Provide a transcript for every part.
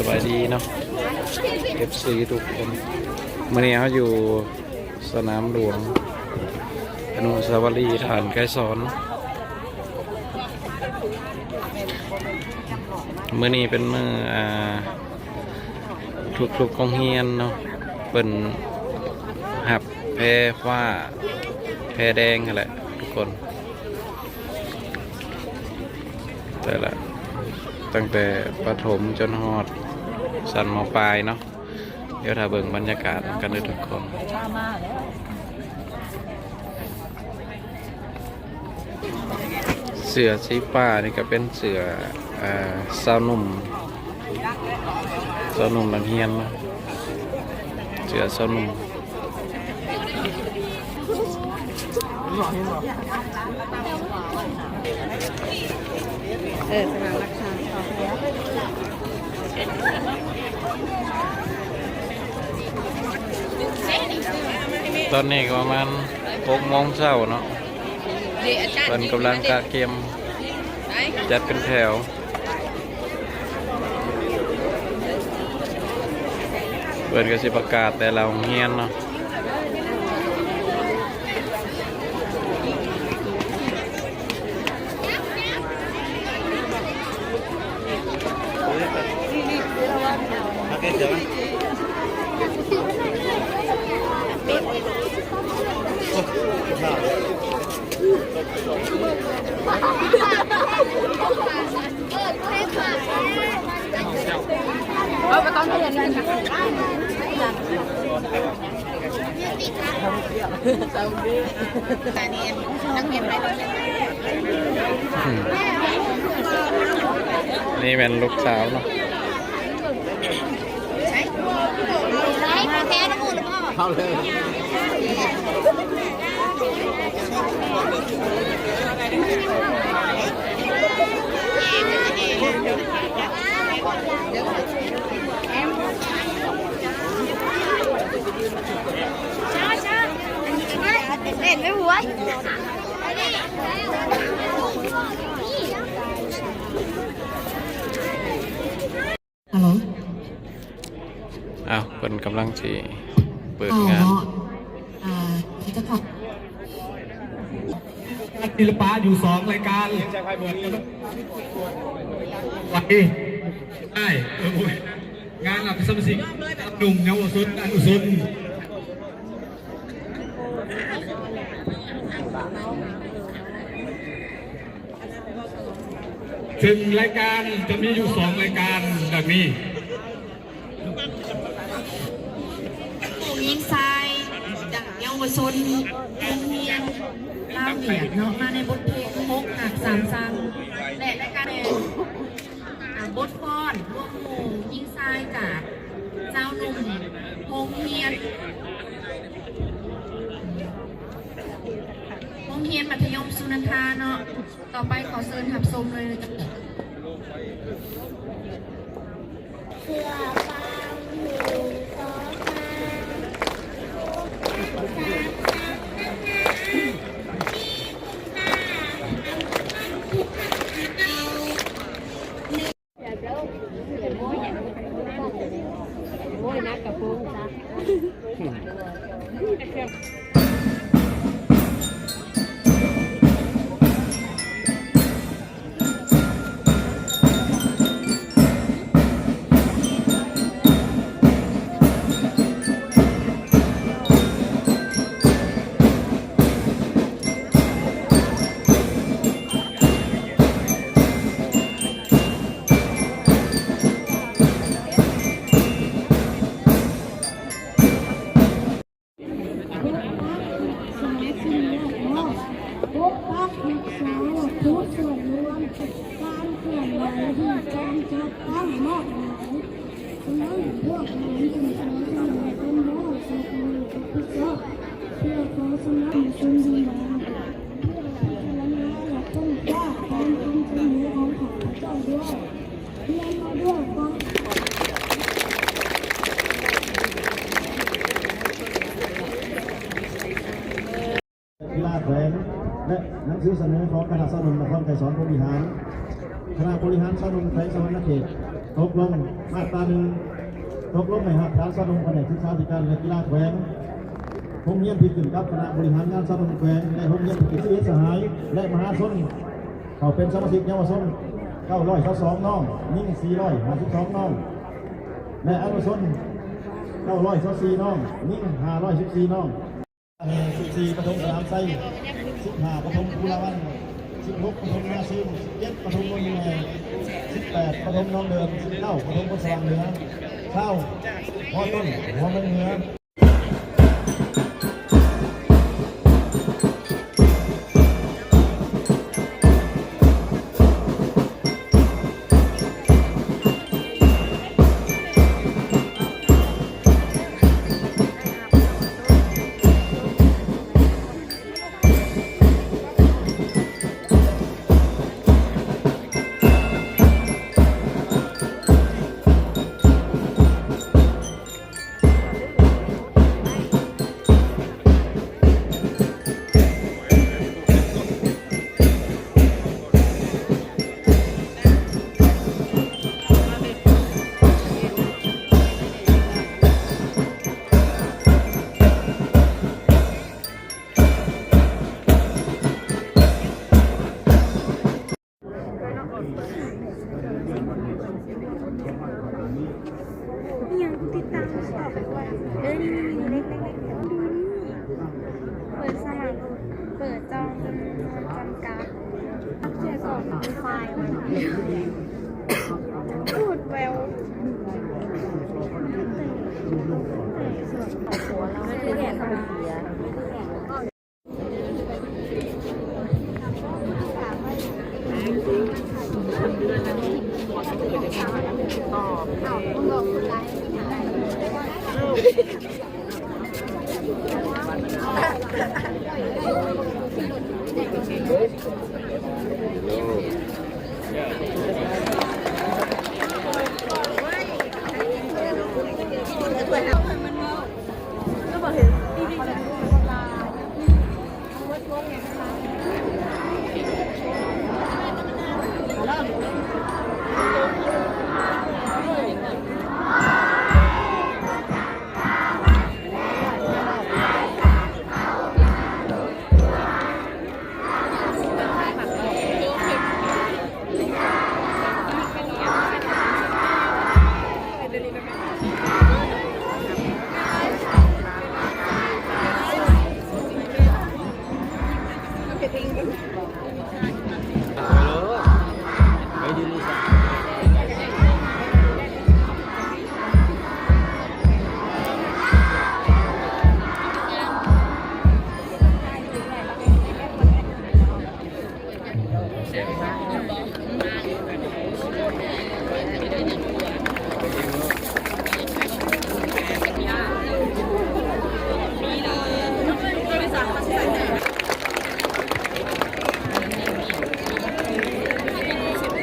ສະບາຍດີເນາະ ເອັຟຊີ ທຸກຄົນ, ມື້ນີ້ເຮົາຢູ່ສະໜາມຫຼວງ ອະນຸສາວະລີທະຫານໄກສອນ. ມື້ນີ້ເປັນມື້ ອ່າ ທຸກໆໂຮງຮຽນເນາະ ເພິ່ນຮັບແພຟ້າແພແດງຫັ້ນແຫຼະທຸກຄົນ. ແຕ່ລະ ຕັ້ງແຕ່ປະຖົມຈົນຮອດຊັ້ນ ມ.ປາຍ ເນາະ. ດຽວຖ້າເບິ່ງບັນຍາກາດນຳກັນເດີທຸກຄົນ. ເສື້ອສີຟ້ານີ້ກໍເປັນເສື້ອ ເອີ ຊາວໜຸ່ມ ຊາວໜຸ່ມນັກຮຽນເນາະ, ເສື້ອຊາວໜຸ່ມ. ເອີ ສະໜາມນັກຮຽນ ຕອນນີ້ກໍປະມານຫົກໂມງເຊົ້າເນາະ, ເພິ່ນກຳລັງກະກຽມຈັດເປັນແຖວ. ເພິ່ນກໍຊິປະກາດແຕ່ລະໂຮງຮຽນເນາະ. ນີ້ແມ່ນລູກສາວເນາະ. ເອົາເລີຍ. ເຫຼັ້ນໄປຫົວ. ຮາໂຫຼ ອ້າວ ເພິ່ນກຳລັງຊິເປີດງານ. ອໍ ເອີ ເຈົ້າຂອງ ສິລະປະຢູ່ສອງລາຍການ ໄປ ເອີ ໂອ້ຍ ງານລັດຖະສະມາຊິກ ໜຸ່ມເຍົາວະຊົນອະນຸຊົນ. ເຊິ່ງລາຍການຈະມີຢູ່ສອງລາຍການດັ່ງນີ້. ຍິງຊາຍຈາກເຍົາວະຊົນໂຮງຮຽນລາວຫວຽດເນາະ ມາໃນບົດເພງຫົກຫັກສາມຊັງ ແລະ ລາຍການ ອ່າ ບົດຟ້ອນລວມໝູ່ຍິງຊາຍຈາກຊາວໜຸ່ມໂຮງຮຽນ ໂຮງຮຽນມັດທະຍົມສຸນັນທາເນາະ. ຕໍ່ໄປຂໍເຊີນຮັບຊົມເລີຍເຈົ້າ. ເສືອປາງຫູຊໍມາ ໂອ້ຍ ໜັກກະໂປງຊະ. ປົກປັກຮັກສາ ແລະ ທຸກສ່ວນລວມ ການເຄື່ອນໄຫວທີ່ກອງຈັດຕັ້ງມອບໝາຍ. ສະນັ້ນ ພວກເຮົາຈຶ່ງຂໍສະເໜີເປັນຮ້ອຍສັບມືຮັບຜິດຊອບ ເພື່ອຂໍສະໜັບສະໜູນ ເພື່ອພິຈາລະນາ ແລະ ຄົ້ນຄວ້າການນຳສະເໜີຂອງຂ້າພະເຈົ້າດ້ວຍ. ກິລາແຂວງ ແລະ ໜັງສືສະເໜີຂອງຄະນະຊາວໜຸ່ມນະຄອນໄກສອນພົມວິຫານ, ຄະນະບໍລິຫານຊາວໜຸ່ມແຂວງສະຫວັນນະເຂດ. ຕົກລົງ ມາດຕາໜຶ່ງ ຕົກລົງໃຫ້ຮັບຖານຊາວໜຸ່ມພະແນກສຶກສາທິການ ແລະ ກິລາແຂວງ, ໂຮງຮຽນທີ່ຂຶ້ນກັບຄະນະບໍລິຫານງານຊາວໜຸ່ມແຂວງ ແລະ ໂຮງຮຽນທີ່ເປັນສິດເອດສະຫາຍ ແລະ ມະຫາຊົນ ເຂົ້າເປັນສະມາຊິກເຍົາວະຊົນ ເກົ້າຮ້ອຍຊາວສອງນ້ອງ, ຍິງສີ່ຮ້ອຍຫ້າສິບສອງນ້ອງ ແລະ ອະນຸຊົນ ເກົ້າຮ້ອຍຊາວສີ່ນ້ອງ, ຍິງຫ້າຮ້ອຍສິບສີ່ນ້ອງ. ສິບສີ່ປະຖົມສະໜາມໄຊ, ສິບຫ້າປະຖົມພູລາວັນ, ສິບຫົກປະຖົມນາຊືນ, ສິບເຈັດປະຖົມໂນນແມ, ສິບແປດປະຖົມໜອງເດີນ, ສິບເກົ້າປະຖົມໂພນສະຫວ່າງເໜືອ, ຊາວ ຫໍຕົ້ນ ຫົວເມືອງເໜືອ. อิหยัง กูติดตาม กูสิตอบไปว่า เออ นี่ นี่ นี่ เล็ก เล็ก เล็ก ดูนี่ เปิดสมัคร เปิดจองจำนวนจำกัด รับเสียก่อน ไฟล์ มัน พูดแวว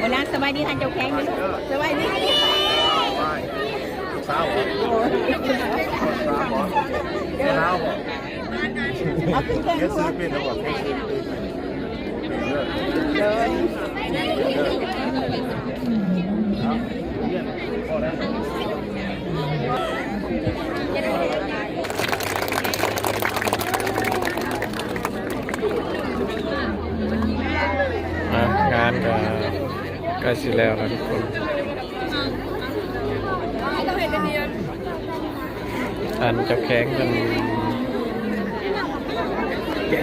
ໂອ້ ນາງສະບາຍດີທ່ານເຈົ້າແຂວງເດີ. ສະບາຍດີ. ສາວບໍ່? ສາວບໍ່? ສາວບໍ່? ເຮັດສິລະປິນແລ້ວບໍ່? ເຮັດສິລະປິນ. ອ່ະ ງານກໍໃກ້ຊິແລ້ວແລ້ວທຸກຄົນ. ທ່ານເຈົ້າແຂວງເພິ່ນ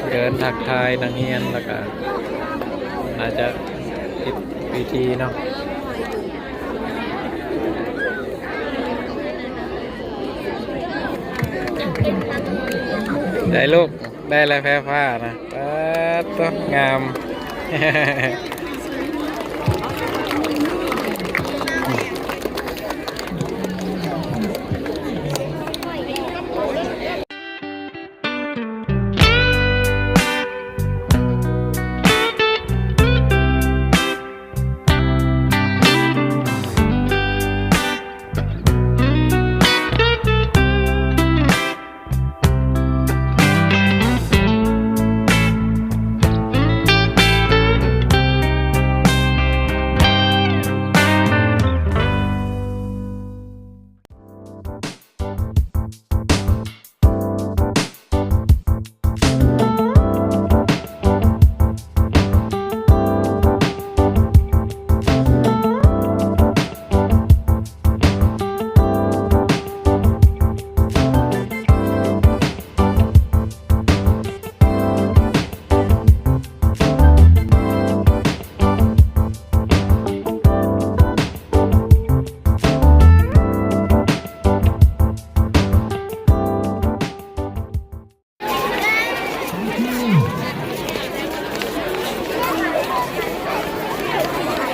ເດີນທັກທາຍນັກຮຽນ ແລ້ວກະໜ້າຈະປິດພິທີເນາະ. ໄດ້ລູກ. ໄດ້ແລ້ວແພຟ້ານະ. ປາດໂທ້ ງາມ.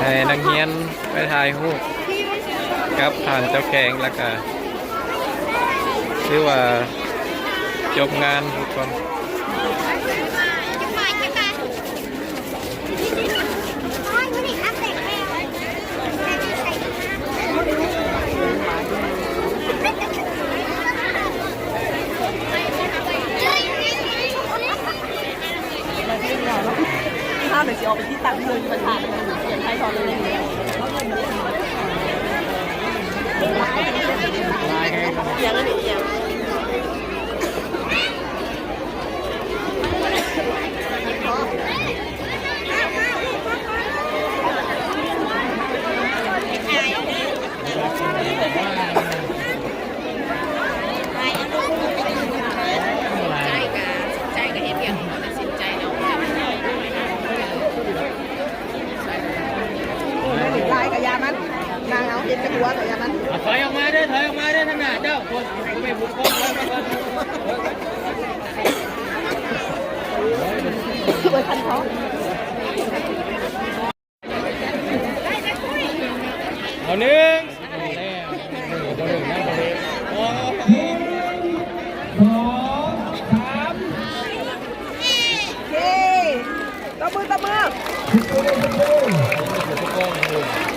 ໃຫ້ນັກຮຽນໄປຖ່າຍຮູບກັບທ່ານເຈົ້າແຂວງ ແລ້ວກະຖືວ່າຈົບງານທຸກຄົນ. ພາບເດຊິອອກໄປທີ່ຕັ້ງເທິງ ໄປຖ່າຍທຽນໄທຕອນນີ້. ຫຼາຍກະຢ່າມັນ ນາງເອົາເຮັດແຕ່ຫົວກະຢ່າມັນ. ເອົາ ຖອຍອອກມາເດີ ຖອຍອອກມາເດີ ທາງໜ້າເຈົ້າ ພວກໄປບຸກກ້ອງ. ເອົາ ໜຶ່ງ ສອງ ສາມ ເຢ້ ຕົບມື ຕົບມື.